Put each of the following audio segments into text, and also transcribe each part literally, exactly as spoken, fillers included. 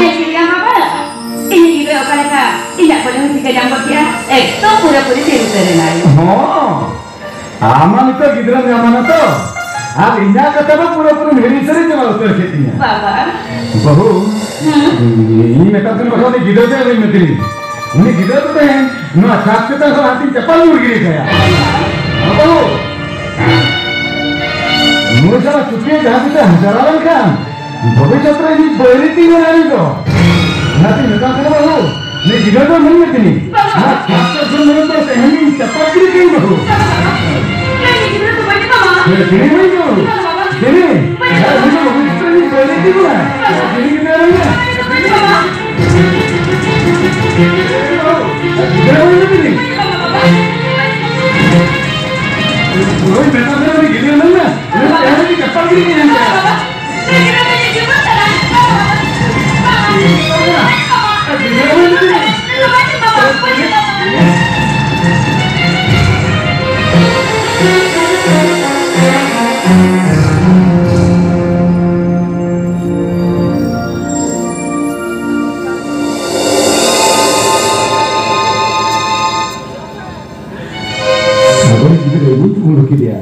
ᱧᱮᱞ ᱠᱮᱫᱮᱭᱟᱢ ᱵᱟᱵᱟ? ᱤᱧ ᱜᱤᱫᱽᱨᱟᱹ ᱚᱠᱟ ᱞᱮᱠᱟ ᱤᱧᱟᱜ ᱠᱚᱞᱮ ᱦᱚᱸ ᱴᱷᱤᱠᱟᱹ ᱧᱟᱢ ᱜᱚᱫ ᱠᱮᱜᱼᱟ᱾ ᱮᱠᱫᱚᱢ ᱯᱩᱨᱟᱹᱯᱩᱨᱤ ᱛᱤᱨᱩ ᱩᱛᱟᱹᱨ ᱮᱱᱟᱭ᱾ ᱦᱚᱸ, ᱟᱢ ᱢᱟ ᱱᱤᱛᱚᱜ ᱜᱤᱫᱽᱨᱟᱹᱢ ᱧᱟᱢ ᱮᱱᱟ ᱛᱚ, ᱟᱨ ᱤᱧᱟᱜ ᱠᱟᱛᱷᱟ ᱢᱟ ᱯᱩᱨᱟᱹᱯᱩᱨᱤᱢ ᱦᱤᱲᱤᱧ ᱥᱟᱹᱨᱤ ᱪᱟᱵᱟ ᱩᱛᱟᱹᱨ ᱠᱮᱫ ᱛᱤᱧᱟ᱾ ᱵᱟᱵᱟ᱾ ᱵᱟᱹᱦᱩ, ᱦᱮᱸ? ᱤᱧ ᱢᱮᱛᱟᱫ ᱢᱮ ᱵᱟᱠᱷᱟᱱ ᱩᱱᱤ ᱜᱤᱫᱽᱨᱟᱹ ᱫᱚ ᱟᱞᱚᱧ ᱢᱮᱛᱟᱭᱟ᱾ ᱩᱱᱤ ᱜᱤᱫᱽᱨᱟᱹ ᱫᱚ ᱛᱮᱦᱮᱧ ᱱᱚᱣᱟ ᱪᱷᱟᱫ ᱪᱮᱛᱟᱱ ᱠᱷᱚᱱ ᱦᱟᱛᱤᱧ ᱪᱟᱯᱟᱫ ᱧᱩᱨ ᱜᱤᱰᱤ ᱠᱟᱭᱟ᱾ ᱵᱟᱹᱦᱩ, ᱱᱩᱭ ᱥᱟᱞᱟᱜ ᱪᱩᱴᱤᱭᱟᱹ ᱡᱟᱦᱟᱸ ᱛᱤᱥᱮ ᱦᱟᱡᱟᱨᱟ ᱞᱮᱱᱠᱷᱟᱱ, ᱵᱷᱚᱵᱤᱥᱥᱚᱛ ᱨᱮ ᱤᱧᱤᱡ ᱵᱟᱹᱭᱨᱤ ᱛᱤᱧ ᱢᱮᱱᱟᱭ ᱫᱚ᱾ ᱚᱱᱟᱛᱤᱧ ᱢᱮᱛᱟᱢ ᱠᱟᱱᱟ ᱵᱟᱹᱦᱩ, ᱱᱩᱭ ᱜᱤᱫᱽᱨᱟᱹ ᱫᱚ ᱢᱮᱱ ᱢᱮ ᱛᱤᱧ᱾ ᱵᱟᱵᱟ᱾ ᱱᱚᱣᱟ ᱪᱷᱟᱫ ᱪᱮᱛᱟᱱ ᱠᱷᱚᱱ ᱫᱚ ᱛᱮᱦᱮᱧ ᱤᱧ ᱪᱟᱯᱟᱫ ᱜᱤᱰᱤ ᱠᱟᱹᱧ ᱵᱟᱹᱦᱩ᱾ ᱥᱟᱜᱚᱨ ᱜᱤᱫᱽᱨᱟᱹ ᱤᱧ ᱩᱰᱩᱠ ᱠᱮᱫᱮᱭᱟ᱾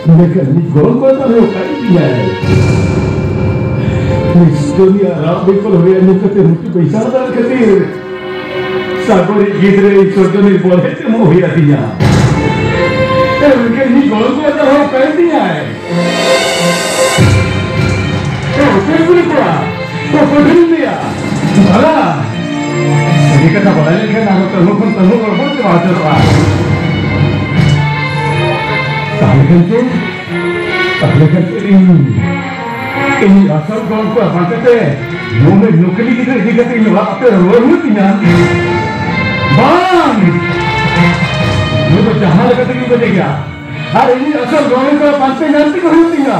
ᱢᱮᱱᱠᱷᱟᱱ ᱢᱤᱫ ᱜᱚᱲᱚᱢ ᱠᱚᱲᱟ ᱛᱟᱞᱮ ᱚᱠᱟᱭ ᱛᱤᱧᱟᱭ? ᱢᱤᱥᱴᱚᱨᱤᱭᱟ ᱨᱟᱜ ᱵᱮᱠᱚᱞ ᱦᱩᱭ ᱟᱹᱜᱩ ᱠᱟᱛᱮ ᱨᱩᱴᱤ ᱵᱟᱹᱭᱥᱟᱣ ᱫᱟᱲᱮ ᱠᱷᱟᱹᱛᱤᱨ ᱥᱟᱜᱚᱨᱤᱡ ᱜᱤᱫᱽᱨᱟᱹ ᱤᱧ ᱥᱚᱨᱡᱚᱱᱤ ᱵᱚᱞᱮ ᱮᱢᱚᱜ ᱦᱩᱭ ᱟᱹᱫᱤᱧᱟ᱾ ᱢᱮᱱᱠᱷᱟᱱ ᱢᱤᱫ ᱜᱚᱲᱚᱢ ᱠᱚᱲᱟ ᱛᱟᱞᱮ ᱚᱠᱟᱭ ᱛᱤᱧᱟᱭ? ᱮ, ᱚᱠᱚᱭ ᱠᱩᱲᱤ ᱠᱚᱲᱟ? ᱚᱠᱚᱭ ᱴᱷᱮᱱ ᱞᱟᱹᱭᱟ? ᱵᱟᱞᱟ! ᱥᱟᱹᱨᱤ ᱠᱟᱛᱷᱟ ᱵᱟᱲᱟᱭ ᱞᱮᱱᱠᱷᱟᱱ ᱟᱨᱦᱚᱸ ᱛᱟᱹᱦᱩ ᱠᱷᱚᱱ ᱛᱟᱹᱦᱩ ᱜᱚᱲᱵᱚᱲ ᱪᱟᱵᱟ ᱩᱛᱟᱹᱨᱚᱜᱼᱟ᱾ ᱛᱟᱦᱞᱮ ᱠᱷᱟᱱ ᱪᱮᱫ? ᱛᱟᱦᱞᱮ ᱠᱷᱟᱱ ᱪᱮᱫ ᱤᱧ, ᱤᱧ ᱟᱥᱚᱞ ᱜᱚᱲᱚᱢ ᱠᱚᱲᱟ ᱵᱟᱝ ᱠᱟᱛᱮ ᱱᱩᱭ ᱱᱩᱠᱞᱤ ᱜᱤᱫᱽᱨᱟᱹ ᱤᱫᱤ ᱠᱟᱛᱮ ᱤᱧ ᱚᱲᱟᱜ ᱛᱮ ᱨᱩᱣᱟᱹᱲ ᱦᱩᱭᱩᱜ ᱛᱤᱧᱟ? ᱵᱟᱝ! ᱱᱩᱭ ᱫᱚ ᱡᱟᱦᱟᱸ ᱞᱮᱠᱟ ᱛᱮᱜᱮᱧ ᱜᱚᱡᱮ ᱜᱮᱭᱟ᱾ ᱟᱨ ᱤᱧᱤᱡ ᱟᱥᱚᱞ ᱜᱚᱲᱚᱢ ᱠᱚᱲᱟ ᱯᱟᱱᱛᱮ ᱧᱟᱢ ᱛᱮᱜᱮ ᱦᱩᱭᱩᱜ ᱛᱤᱧᱟ᱾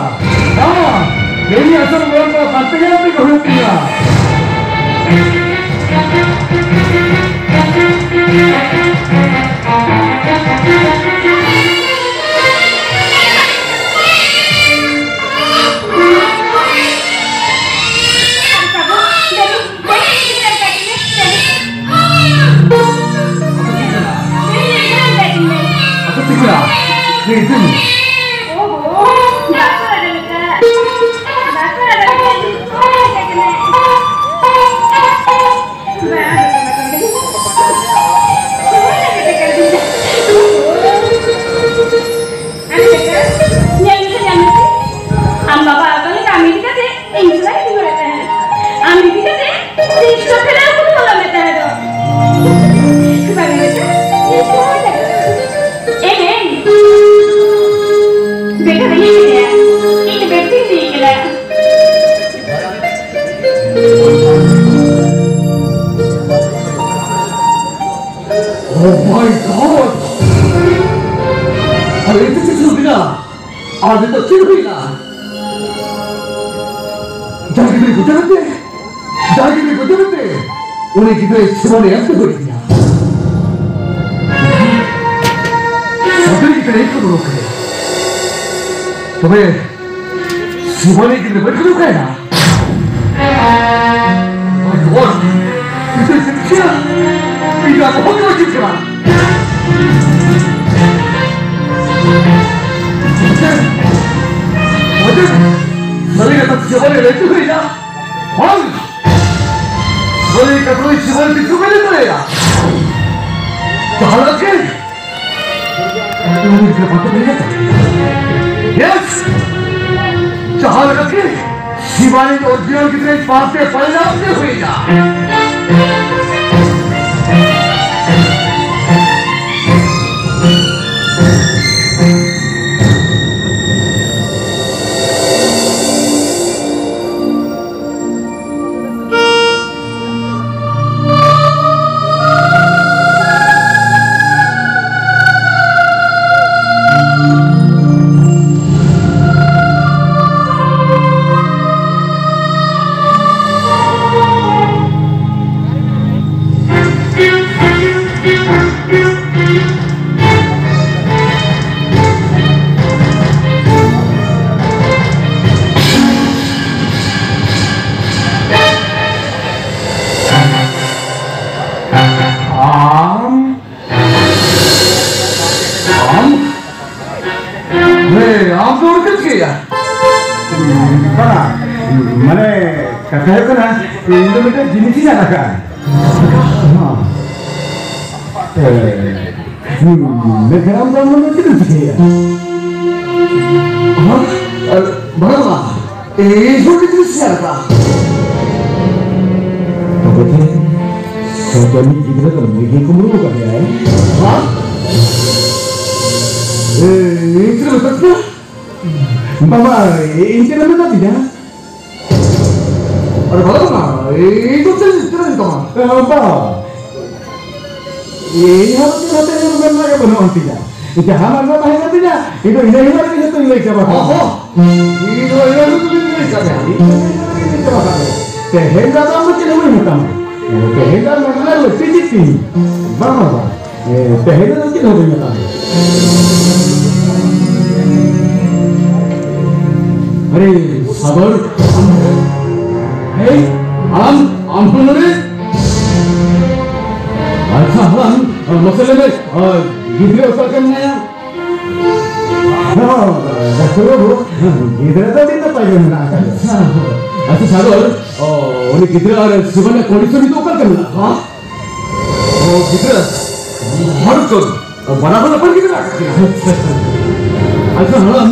ᱦᱮᱸ, ᱤᱧᱤᱡ ᱟᱥᱚᱞ ᱜᱚᱲᱚᱢ ᱠᱚᱲᱟ ᱯᱟᱱᱛᱮ ᱧᱟᱢ ᱛᱮᱜᱮ ᱦᱩᱭᱩᱜ ᱛᱤᱧᱟ᱾ ᱟᱫᱚ ᱪᱤᱠᱟᱹ? ᱞᱟᱹᱭ ᱫᱟᱹᱧ᱾ ᱟᱢ ᱵᱟᱵᱟ ᱟᱛᱳ ᱨᱮ ᱠᱟᱹᱢᱤ ᱠᱟᱛᱮ ᱤᱧ ᱥᱟᱞᱟᱜ ᱤᱧ ᱨᱚᱲᱮᱫ ᱛᱟᱦᱮᱸᱫ᱾ ᱟᱢ ᱤᱫᱤ ᱠᱟᱛᱮ ᱛᱤᱥ ᱪᱚ ᱯᱷᱮᱰᱟᱣ ᱠᱚ ᱵᱚᱞᱚ ᱢᱮ ᱛᱟᱦᱮᱸ ᱫᱚ᱾ ᱵᱟᱝ ᱢᱮᱥᱮ, ᱛᱤᱥ ᱪᱚ ᱦᱚᱸ ᱡᱟᱭᱜᱟ᱾ ᱮ ᱢᱮ, ᱟᱨ ᱱᱤᱛᱚᱜ ᱪᱮᱫ ᱦᱩᱭᱱᱟ? ᱡᱟᱦᱟᱸ ᱜᱤᱫᱽᱨᱟᱹ ᱜᱚᱡᱮ ᱢᱮᱱᱛᱮ, ᱡᱟᱦᱟᱸ ᱜᱤᱫᱽᱨᱟᱹ ᱜᱚᱡᱮ ᱢᱮᱱᱛᱮ, ᱩᱱᱤ ᱜᱤᱫᱽᱨᱟᱹ ᱥᱤᱵᱟᱱᱤ ᱮᱢ ᱛᱮ ᱦᱩᱭ ᱞᱮᱱᱟ᱾ ᱥᱟᱹᱜᱟᱹᱭ ᱜᱤᱫᱽᱨᱟᱹ ᱠᱚ ᱫᱚᱦᱚ ᱠᱟᱭᱟ᱾ ᱛᱚᱵᱮ ᱥᱤᱵᱟᱱᱤ ᱜᱤᱫᱽᱨᱟᱹ ᱵᱟᱹᱧ ᱠᱷᱚᱡᱚᱜ ᱠᱟᱱᱟ᱾ ᱟᱭᱳ, ᱤᱧ ᱫᱚ ᱪᱮᱫ ᱪᱤᱠᱟᱹᱭᱟ? ᱤᱧ ᱫᱚ ᱚᱦᱚᱧ ᱵᱟᱹᱪᱤᱛ ᱠᱟᱱᱟ᱾ ᱚᱡᱮ, ᱥᱟᱹᱨᱤ ᱠᱟᱛᱷᱟ ᱥᱤᱵᱟᱱᱤ ᱞᱟᱹᱭ ᱦᱚᱪᱚ ᱦᱩᱭᱱᱟ᱾ ᱵᱟᱝ! ᱥᱟᱹᱨᱤ ᱠᱟᱛᱷᱟ ᱫᱚ ᱥᱤᱵᱟᱱᱤ ᱠᱤᱪᱷᱩ ᱵᱟᱭ ᱞᱟᱹᱭ ᱫᱟᱲᱮᱭᱟᱜᱼᱟ᱾ ᱡᱟᱦᱟᱸ ᱞᱮᱠᱟ ᱜᱮ, ᱩᱱᱤ ᱜᱤᱫᱽᱨᱟᱹ ᱵᱟᱠᱚ ᱧᱮᱞ ᱧᱟᱢ ᱫᱟᱲᱮᱭᱟᱭᱟ᱾ Yes! ᱡᱟᱦᱟᱸ ᱞᱮᱠᱟ ᱜᱮ, ᱥᱤᱵᱟᱱᱤ ᱫᱚ original ᱜᱤᱫᱽᱨᱟᱹ ᱯᱟᱱᱛᱮ ᱯᱟᱭᱞᱟ ᱛᱮ ᱦᱩᱭᱱᱟ᱾ ᱟᱢ? ᱟᱢ? ᱦᱮᱸ, ᱟᱢ ᱫᱚ ᱚᱸᱰᱮ ᱪᱮᱫ ᱪᱤᱠᱟᱹᱭᱟ? ᱵᱟᱝᱟ, ᱢᱟᱱᱮ, ᱠᱟᱛᱷᱟ ᱦᱩᱭᱩᱜ ᱠᱟᱱᱟ, ᱤᱧ ᱫᱚ ᱢᱤᱫᱴᱮᱱ ᱡᱤᱱᱤᱥᱤᱧ ᱟᱫ ᱟᱠᱟᱫᱼᱟ᱾ ᱦᱮᱸ᱾ ᱢᱮᱱᱠᱷᱟᱱ ᱟᱢ ᱫᱚ ᱱᱚᱰᱮ ᱪᱮᱫ ᱮᱢ ᱪᱤᱠᱟᱹᱭᱮᱫᱼᱟ? ᱦᱮᱸ? ᱵᱟᱝᱟ, ᱵᱟᱝᱟ᱾ ᱮᱭ ᱡᱷᱩᱴ ᱡᱤᱱᱤᱥ ᱧᱮᱞ ᱠᱟᱜ᱾ ᱛᱚᱵᱮ ᱪᱮᱫ ᱥᱚᱡᱚᱱᱤᱡ ᱜᱤᱫᱽᱨᱟᱹ ᱫᱚ ᱱᱩᱭ ᱜᱮ ᱠᱩᱢᱵᱽᱲᱩ ᱟᱠᱟᱫᱮᱭᱟᱭ? ᱦᱮᱸ? ᱮᱭ, ᱪᱮᱫ ᱮᱢ ᱢᱮᱛᱟᱫᱤᱧᱟ? ᱵᱟᱵᱟ, ᱤᱧ ᱪᱮᱫ ᱮᱢ ᱢᱮᱛᱟᱫᱤᱧᱟ? ᱟᱨᱮ ᱵᱟᱵᱟ, ᱵᱟᱵᱟ, ᱤᱧ ᱫᱚ ᱪᱮᱫ, ᱪᱮᱫ ᱮᱢ ᱢᱮᱛᱟᱢᱟ? ᱮ, ᱵᱟᱵᱟ, ᱤᱧ ᱦᱚᱸ ᱪᱮᱫ ᱦᱚᱸ ᱪᱮᱫ ᱦᱚᱸ ᱢᱮᱱ ᱨᱮᱱᱟᱜ ᱜᱮ ᱵᱟᱹᱱᱩᱜ ᱟᱱ ᱛᱤᱧᱟ᱾ ᱡᱟᱦᱟᱸ ᱢᱟᱱᱱᱟ ᱛᱟᱦᱮᱸ ᱠᱟᱱ ᱛᱤᱧᱟ, ᱤᱧ ᱫᱚ ᱤᱱᱟᱹ ᱦᱤᱞᱳᱜ ᱨᱮᱜᱮ ᱡᱚᱛᱚᱧ ᱞᱟᱹᱭ ᱪᱟᱵᱟ ᱠᱟᱜᱼᱟ᱾ ᱚᱦᱚ! ᱤᱧ ᱫᱚ ᱤᱱᱟᱹ ᱦᱤᱞᱳᱜ ᱨᱮᱜᱮᱧ ᱞᱟᱹᱭ ᱪᱟᱵᱟ ᱠᱟᱜᱼᱟ᱾ ᱛᱮᱦᱮᱧ ᱫᱚ ᱟᱫᱚ ᱟᱢ ᱫᱚ ᱪᱮᱫ ᱦᱚᱸ ᱵᱟᱹᱧ ᱢᱮᱛᱟᱢᱟ᱾ ᱛᱮᱦᱮᱧ ᱫᱚ ᱟᱢ ᱱᱚᱰᱮ ᱞᱟᱹᱠᱛᱤ ᱪᱮᱫ ᱛᱤᱧ? ᱵᱟᱝ, ᱵᱟᱝ, ᱵᱟᱝ᱾ ᱮ, ᱛᱮᱦᱮᱧ ᱫᱚ ᱪᱮᱫ ᱦᱚᱸ ᱵᱟᱹᱧ ᱢᱮᱛᱟᱢᱟ᱾ ᱟᱨᱮ, ᱥᱟᱜᱚᱨ, ᱮᱭ, ᱟᱢ, ᱟᱢ ᱦᱚᱸ ᱱᱚᱰᱮ? ᱟᱪᱪᱷᱟ, ᱦᱟᱲᱟᱢ, ᱢᱟᱥᱮ ᱞᱟᱹᱭ ᱢᱮ, ᱟᱨ ᱜᱤᱫᱽᱨᱟᱹ ᱚᱠᱟ ᱞᱮᱠᱟ ᱢᱮᱱᱟᱭᱟ? ᱦᱚᱸ, ᱰᱟᱠᱛᱟᱨ ᱵᱟᱹᱵᱩ, ᱜᱤᱫᱽᱨᱟᱹ ᱫᱚ ᱟᱹᱰᱤ ᱱᱟᱯᱟᱭ ᱜᱮ ᱢᱮᱱᱟᱜ ᱟᱠᱟᱫᱮᱭᱟ᱾ ᱟᱪᱪᱷᱟ, ᱟᱪᱪᱷᱟ, ᱥᱟᱜᱚᱨ, ᱚ, ᱩᱱᱤ ᱜᱤᱫᱽᱨᱟᱹ ᱟᱨ ᱥᱤᱵᱟᱱᱟᱜ condition ᱱᱤᱛᱚᱜ ᱚᱠᱟ ᱞᱮᱠᱟ ᱢᱮᱱᱟᱜᱼᱟ? ᱚ, ᱜᱤᱫᱽᱨᱟᱹ, ᱦᱚᱲ ᱪᱚ, ᱵᱟᱱᱟ ᱦᱚᱲ ᱱᱟᱯᱟᱭ ᱜᱮ ᱢᱮᱱᱟᱜ ᱟᱠᱟᱫ ᱠᱤᱱᱟ᱾ ᱟᱪᱪᱷᱟ, ᱟᱪᱪᱷᱟ, ᱦᱟᱲᱟᱢ,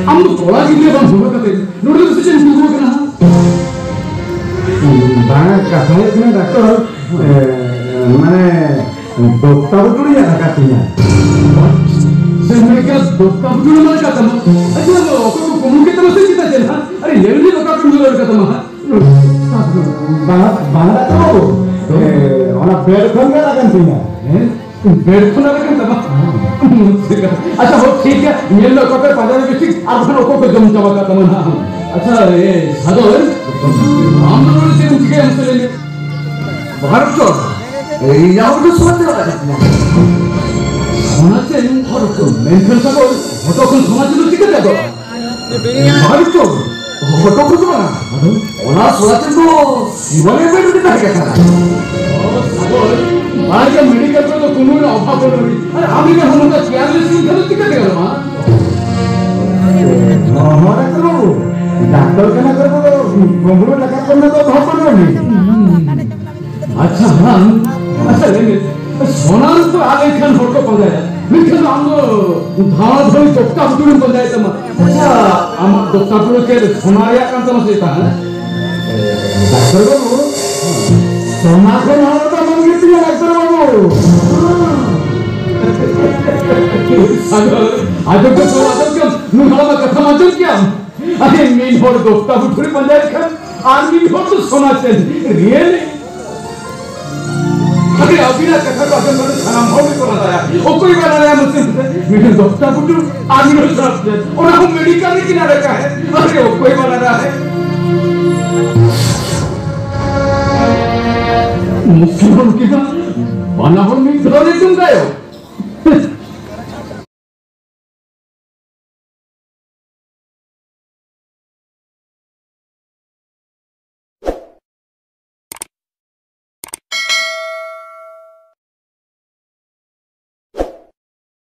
ᱟᱢ ᱫᱚ ᱠᱚᱲᱟ ᱜᱤᱫᱽᱨᱟᱹ ᱵᱟᱝ ᱦᱚᱦᱚ ᱠᱟᱛᱮ ᱱᱚᱰᱮ ᱫᱚ ᱪᱮᱫ ᱮᱢ ᱛᱤᱸᱜᱩ ᱟᱠᱟᱱᱟ? ᱵᱟᱝ, ᱠᱟᱛᱷᱟ ᱦᱩᱭᱩᱜ ᱠᱟᱱᱟ, ᱰᱟᱠᱛᱚᱨ, ᱮ, ᱢᱟᱱᱮ, ᱫᱚᱠᱛᱟ ᱵᱩᱴᱟᱹ ᱨᱮᱭᱟᱜ ᱨᱟᱠᱟᱵ ᱛᱤᱧᱟ᱾ ᱥᱮ ᱢᱮᱱ ᱠᱮᱫᱟ, ᱫᱚᱠᱛᱟ ᱵᱩᱴᱟᱹ ᱨᱮ ᱨᱟᱠᱟᱵ ᱛᱟᱢᱟ? ᱟᱪᱪᱷᱟ, ᱚᱠᱚᱭ ᱠᱚ ᱠᱩᱢᱵᱽᱲᱩ ᱠᱮᱫ ᱛᱟᱢᱟ ᱥᱮ ᱪᱮᱫᱟᱜ ᱪᱮᱫ ᱦᱟᱸᱜ? ᱟᱨᱮ, ᱧᱮᱞ ᱧᱮᱞ ᱚᱠᱟ ᱠᱚ ᱧᱮᱞ ᱨᱟᱠᱟᱵ ᱛᱟᱢᱟ ᱦᱟᱸᱜ? ᱵᱟᱝ, ᱵᱟᱝ, ᱰᱟᱠᱛᱟᱨ ᱵᱟᱹᱵᱩ, ᱮ, ᱚᱱᱟ bed ᱠᱷᱚᱱ ᱜᱮ ᱨᱟᱠᱟᱵ ᱛᱤᱧᱟ᱾ ᱦᱮᱸ? Bed ᱠᱷᱚᱱᱟᱜ ᱨᱟᱠᱟᱵ ᱛᱟᱢᱟ? ᱟᱪᱪᱷᱟ, ᱦᱳ, ᱴᱷᱤᱠ ᱜᱮᱭᱟ, ᱧᱮᱞ ᱢᱮ ᱚᱠᱚᱭ ᱠᱚ ᱯᱟᱸᱡᱟ ᱨᱮ ᱵᱮᱥᱤ ᱟᱨ ᱵᱟᱠᱷᱟᱱ ᱚᱠᱚᱭ ᱠᱚ ᱡᱚᱢ ᱪᱟᱵᱟ ᱠᱟᱜ ᱛᱟᱢᱟ ᱱᱟᱦᱟᱜ᱾ ᱟᱪᱪᱷᱟ, ᱮ, ᱥᱟᱜᱚᱨ, ᱟᱢ ᱫᱚ ᱱᱚᱰᱮ ᱪᱮᱫ ᱮᱢ ᱪᱤᱠᱟᱹᱭᱟ ᱢᱟᱥᱮ ᱞᱟᱹᱭ ᱢᱮ? ᱵᱟᱦᱟᱨ ᱪᱚ, ᱤᱧᱟᱜ ᱦᱚᱸ ᱥᱚᱱᱟ ᱪᱮᱫ ᱞᱟᱜᱟᱜ ᱠᱟᱱᱟ? ᱥᱚᱱᱟ ᱪᱮᱱ ᱦᱚᱨᱚᱜ ᱠᱚ, ᱢᱮᱱᱠᱷᱟᱱ ᱥᱟᱜᱚᱨ, ᱦᱚᱴᱚᱜ ᱠᱷᱚᱱ ᱥᱚᱱᱟ ᱪᱮᱱ ᱫᱚ ᱪᱤᱠᱟᱹᱛᱮ ᱟᱫᱚᱜᱼᱟ? ᱵᱟᱦᱟᱨ ᱪᱚ, ᱦᱚᱴᱚᱜ ᱠᱷᱚᱱ ᱫᱚ ᱵᱟᱝ, ᱚᱱᱟ ᱥᱚᱱᱟ ᱪᱮᱱ ᱫᱚ ᱥᱤᱵᱟᱱᱤ ᱵᱮᱰ ᱨᱮᱜᱮ ᱛᱟᱦᱮᱸ ᱠᱟᱱᱟ᱾ ᱚ, ᱥᱟᱜᱚᱨ, ᱵᱟᱦᱨᱮ medical ᱠᱚᱨᱮ ᱫᱚ ᱠᱳᱱᱳ ᱚᱵᱷᱟᱵ ᱵᱟᱹᱱᱩᱜ ᱟᱹᱱᱤᱡ᱾ ᱟᱨ ᱟᱢ ᱡᱩᱫᱤ ᱱᱚᱝᱠᱟ careless ᱞᱮᱱᱠᱷᱟᱱ ᱫᱚ ᱪᱤᱠᱟᱹᱛᱮ ᱜᱟᱱᱚᱜᱼᱟ? ᱦᱚᱸ, ᱦᱚᱸ, ᱰᱟᱠᱛᱟᱨ ᱵᱟᱹᱵᱩ, ᱰᱟᱠᱛᱚᱨ ᱠᱟᱱᱟ ᱠᱚ, ᱠᱳᱢᱵᱽᱲᱳ ᱴᱟᱠᱟ ᱠᱚᱨᱮᱱᱟᱜ ᱫᱚ ᱚᱵᱷᱟᱵ ᱵᱟᱹᱱᱩᱜ ᱟᱹᱱᱤᱡ᱾ ᱟᱪᱪᱷᱟ, ᱦᱟᱲᱟᱢ, ᱟᱪᱪᱷᱟ, ᱞᱟᱹᱭ ᱢᱮ, ᱥᱚᱱᱟ ᱨᱩᱯᱟᱹ ᱟᱫ ᱞᱮᱱᱠᱷᱟᱱ ᱦᱚᱲ ᱠᱚ ᱯᱟᱸᱡᱟᱭᱟ, ᱢᱮᱱᱠᱷᱟᱱ ᱫᱚ ᱟᱢ ᱫᱚ ᱫᱷᱟᱣᱟ ᱫᱷᱟᱣᱤ ᱫᱚᱠᱛᱟ ᱵᱩᱴᱟᱹ ᱨᱮᱢ ᱯᱟᱸᱡᱟᱭᱮᱫ ᱛᱟᱢᱟ᱾ ᱟᱪᱪᱷᱟ, ᱟᱢᱟᱜ ᱫᱚᱠᱛᱟ ᱵᱩᱴᱟᱹ ᱪᱮᱫ ᱥᱚᱱᱟ ᱨᱮᱭᱟᱜ ᱠᱟᱱ ᱛᱟᱢᱟ ᱥᱮ ᱪᱮᱛᱟ, ᱦᱮᱸ? ᱰᱟᱠᱛᱟᱨ ᱵᱟᱹᱵᱩ, ᱥᱚᱱᱟ ᱠᱷᱚᱱ ᱦᱚᱸ ᱫᱟᱢᱟᱱ ᱜᱮ ᱛᱤᱧᱟ, ᱰᱟᱠᱛᱟᱨ ᱵᱟᱹᱵᱩ᱾ ᱟᱫᱚ, ᱟᱫᱚ ᱠᱚ ᱥᱚᱱᱟ, ᱟᱫᱚ ᱠᱚ ᱱᱩᱭ ᱦᱟᱲᱟᱢᱟᱜ ᱠᱟᱛᱷᱟᱢ ᱟᱸᱡᱚᱢ ᱠᱮᱭᱟᱢ? ᱟᱨᱮ, ᱢᱤᱫ ᱦᱚᱲ ᱫᱚᱠᱛᱟ ᱵᱩᱴᱟᱹ ᱨᱮ ᱯᱟᱸᱡᱟᱭᱮᱫ ᱠᱷᱟᱱ, ᱟᱨ ᱢᱤᱫ ᱦᱚᱲ ᱫᱚ ᱥᱚᱱᱟ ᱪᱮᱱ᱾ Really? ᱟᱨᱮ, ᱟᱹᱵᱤᱱᱟᱜ ᱠᱟᱛᱷᱟ ᱠᱚ ᱟᱸᱡᱚᱢ ᱠᱟᱛᱮ ᱥᱟᱱᱟᱢ ᱦᱚᱲ ᱜᱮᱠᱚ ᱞᱟᱸᱫᱟᱭᱟ᱾ ᱚᱠᱚᱭ ᱵᱟᱭ ᱞᱟᱸᱫᱟᱭᱟ ᱢᱟᱥᱮ? ᱢᱤᱫᱴᱮᱱ ᱫᱚᱥᱴᱟ ᱵᱩᱴᱩ ᱟᱨ ᱢᱤᱫᱴᱮᱱ ᱥᱟᱵ ᱥᱮ ᱚᱱᱟ ᱦᱚᱸ ᱢᱮᱰᱤᱠᱟᱞ ᱨᱮ ᱠᱤᱱ ᱟᱨᱮᱠᱟ ᱦᱮ᱾ ᱟᱨᱮ ᱚᱠᱚᱭ ᱵᱟᱱᱟᱨᱟ ᱦᱮ? ᱢᱩᱥᱞᱤᱢ ᱠᱤᱱᱟ ᱵᱟᱱᱟ ᱦᱚᱲ ᱢᱤᱫ ᱫᱷᱟᱣ ᱨᱮ ᱪᱚᱸᱫᱟᱭᱚ᱾